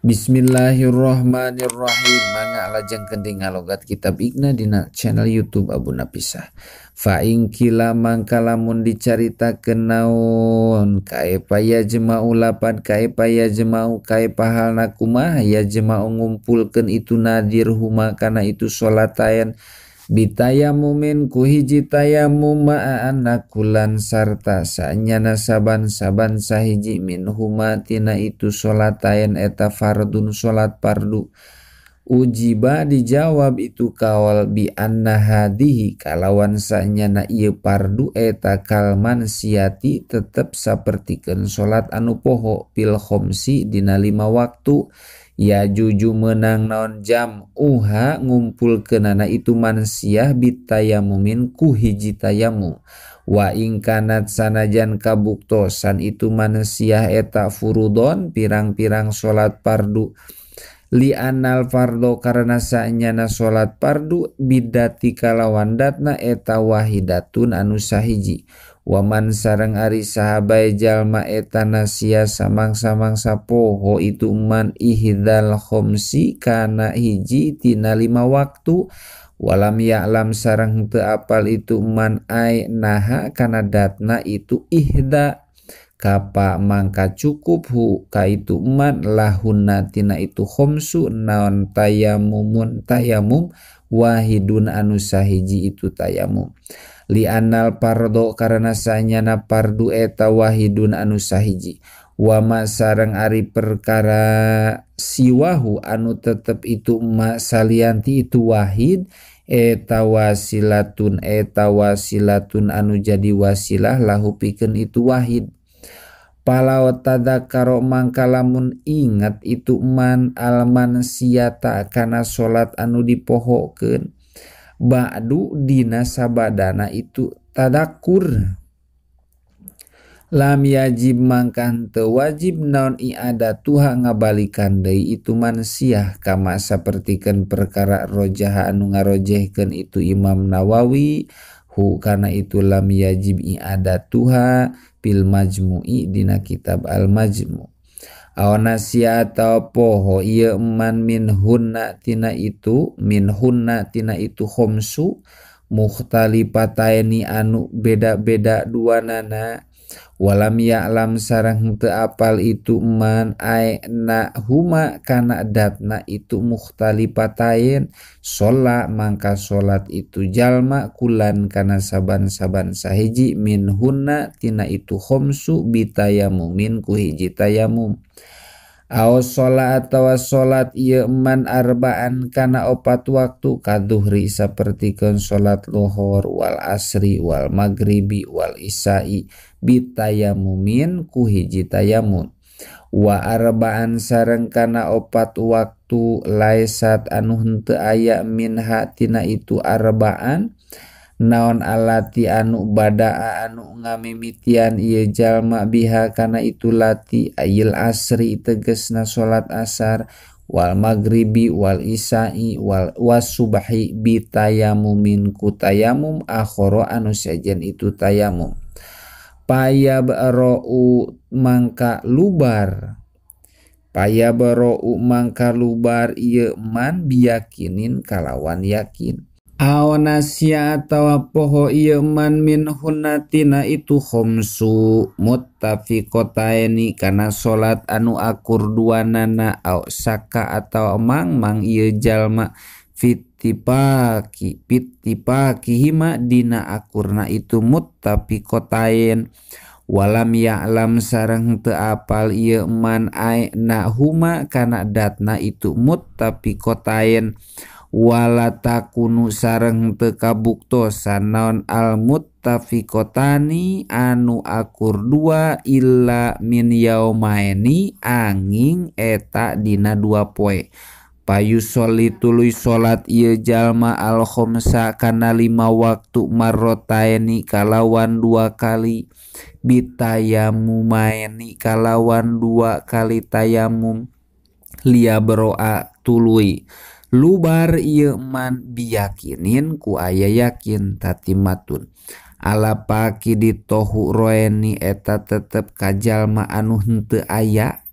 Bismillahirrahmanirrahim. Mangga lajengkeun deui ngalogat kitab Iqna dina channel YouTube Abu Napisah. Fa in kila mangka lamun dicaritakeun naon kaepa yajma'u lapan kaepa yajma'u kaepa halna kumaha yajma'u ngumpulkeun itu nadir huma kana itu salataen bitayamumin ku hiji tayamum ma'ana kulan sarta sanyana saban-saban sahiji min huma tina itu salataen eta fardun salat fardu. Ujiba dijawab itu kaol bi anna hadhihi kalawan sanyana ieu fardu eta kalman siati tetep sapertikeun salat anu poho pil khomsi dina 5 waktu. Ya juju menang naon jam uha ngumpulkeunana itu mansiah bitayamumin ku hiji tayamum. Wa ing kanat sanajan kabuktosan itu mansiah eta furudon pirang-pirang salat fardu. Li anal fardo karena saenyana salat fardu bidati kalawan datna eta wahidatun anu sahiji. Waman sareng ari sahabai jalma eta nasia samang-samangsa poho itu man ihdal khomsi kana hiji tina 5 waktu. Walam ya'lam sareng teu apal itu man ai naha kana datna itu ihda. Kapa mangka cukup hu ka itu man lahunna tina itu khomsu naon tayamumun tayamum wahidun anu sahiji itu tayamum. Li anal pardo karena sanyana pardu eta wahidun anu sahiji. Wama sareng ari perkara siwahu anu tetep itu ma salianti itu wahid eta wasilatun anu jadi wasilah lahu pikeun itu wahid. Palau tadakaro mangka lamun ingat itu man alman siata kana salat anu dipohokeun ba'du dina sabadana itu tadakur. Lam yajib mangka henteu wajib naon i'adatuha ngabalikan deui itu mansiah kama sapertikeun perkara rojaha anu ngarojehkeun itu Imam Nawawi hu kana itu lam yajib i'adatuha fil majmu'i dina kitab al majmu'. Aw nasiya atau poho ieu man min hunna tina itu khomsu mukhtalifataini anu beda-beda duanana. Walam ya'lam sareng teu apal itu man ai na huma kana datna itu mukhtalifatain sholat mangka sholat itu jalma kulan kana saban-saban sahiji min hunna tina itu khomsu bitayamumin ku hiji tayamum. Aw sholat atawa sholat ieu man arba'an kana 4 waktu kaduhri sapertikeun sholat lohor wal asri wal maghribi wal isai bitayamumin ku hiji tayamum. Wa arba'an sareng kana 4 waktu laisat anu henteu aya minha tina itu arba'an naon alati anu badaa anu ngamimitian ieu jalma biha kana itu lati ayil asri tegesna salat asar wal maghribi wal isai wal wasubhi bitayamumin ku tayamum akhara anu sejen itu tayamum. Paya barau mangka lubar ieu man biyakinin kalawan yakin. Aw nasya atawa poho ieu man min hunnatina itu khomsu muttafiqataini kana salat anu akur duanana aw saka atawa mangmang ieu jalma fittifaqi hima dina akurna itu muttafiqatain. Walam ya'lam sareng teu apal ieu man ai na huma kana datna itu muttafiqatain. Wala takunu sareng teu kabuktosan naon al muttafiqotani anu akur dua illa min yaumaini angin eta dina 2 poe. Payusolli tuluy salat ieu jalma al khomsa kana 5 waktu marrotaini kalawan 2 kali bitayamumaini kalawan 2 kali tayamum liabroa tuluy lubar ieu man biyakinin ku aya yakin tatimatun. Ala paki ditohu roeni eta tetep ka jalma anu henteu aya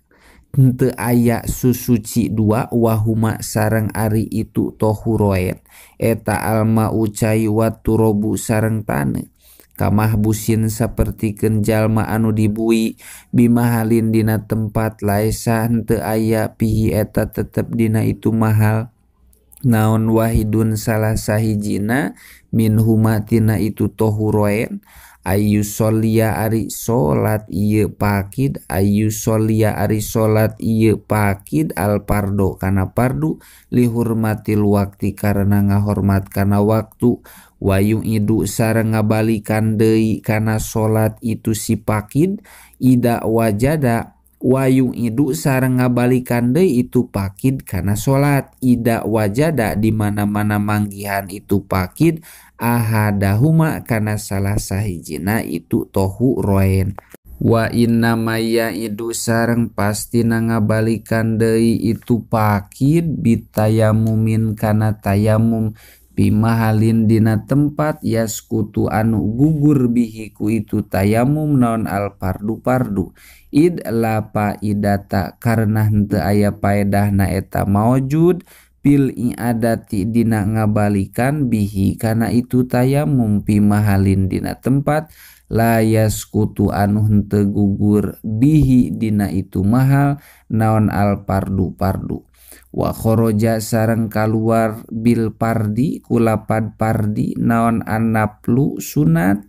Henteu aya susuci dua wahuma sareng ari itu tohuroen eta alma ucai waturobu sareng taneuh kamah busin sapertikeun jalma anu dibui bimahalin dina tempat laesa henteu aya pihi eta tetep dina itu mahal naon wahidun salah sahijina min huma tina itu tohuroen ayu sholia ari salat ieu pakid ayu sholia ari salat ieu pakid al pardo kana pardu lihurmatil wakti karena ngahormat kana waktu wayu idu sareng ngabalikan deui kana salat itu si pakid ida wajada wayu idu sareng ngabalikan deui itu pakid kana salat ida wajada di mana-mana manggihan itu pakid ahadahuma kana salah sahijina itu tohu roen wa inna maya idu sareng pasti ngabalikan deui itu pakid bitayamumin kana tayamum bimahalin dina tempat yaskutu anu gugur bihi ku itu tayamum naon al pardu pardu id la faidata karena henteu aya paedahna eta maujud pil i'adati dina ngabalikan bihi kana itu tayamum pimahalin dina tempat la yaskutu anu henteu gugur bihi dina itu mahal naon al pardu pardu wa khoroja sareng kaluar bil pardi kulapad pardi naon annaplu sunat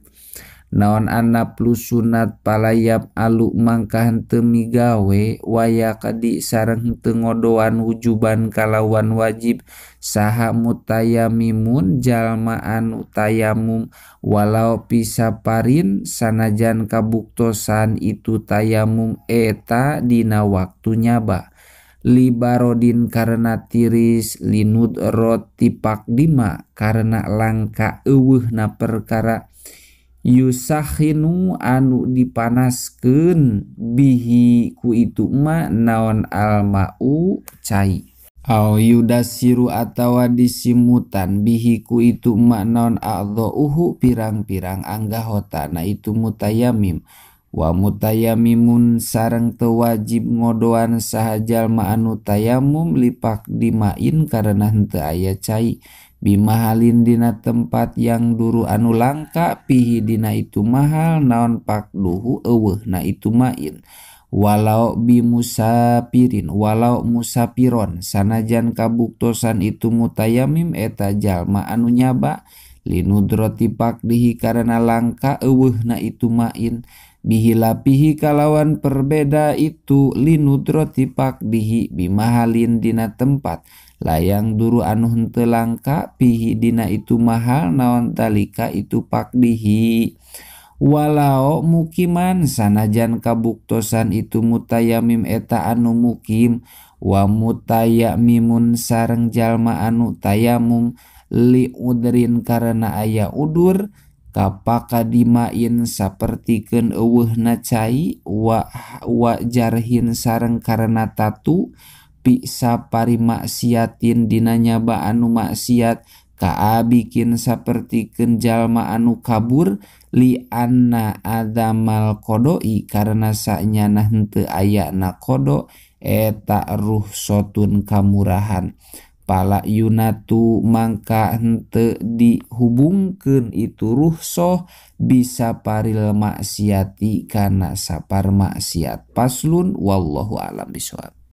naon annaplu sunat palayap alu mangka henteu migawe waya kadi sareng henteu ngodoan wujuban kalawan wajib saha mutayamimun jalma anu tayamum walau pisaparin sanajan kabuktosan itu tayamum eta dina waktu nyaba libarodin karena tiris linud roti pakdima karena langka eueuhna perkara yusahinu anu dipanaskeun bihi ku itu ma naon almau cai au yudasiru atawa disimutan bihi ku itu ma naon a'dhauhu pirang-pirang anggahotana itu mutayamim wa mutayamimun sareng teu wajib ngodoan saha jalma anu tayamum lipak dimain karena henteu aya cai bimahalin dina tempat yang duru anu langka pihi dina itu mahal naon pakduhu eueuhna itu main walau bimusapirin walau musapiron sanajan kabuktosan itu mutayamim eta jalma anu nyaba linudroti pakdihi karena langka eueuhna itu main bihilapihi kalawan perbeda itu linudroti pakdihi bimahalin dina tempat layang duru anu henteu langka pihi dina itu mahal naon talika itu pakdihi walau mukiman sanajan kabuktosan itu mutayamim eta anu mukim wa mutayamimun sareng jalma anu tayamum li udrin karena aya udur kapakadimain sapertikeun eueuhna cai wa jarhin sareng karena tatu pi sapari maksiatin dina nyaba anu maksiat kaabikin sapertikeun jalma anu kabur li anna adamal qodoi karena sanyana henteu ayana qodo eta ruhsotun kamurahan pala yunatu mangka henteu dihubungkeun itu ruhsoh bisa paril maksiati kana sapar maksiat. Paslun wallahu alam bisawab.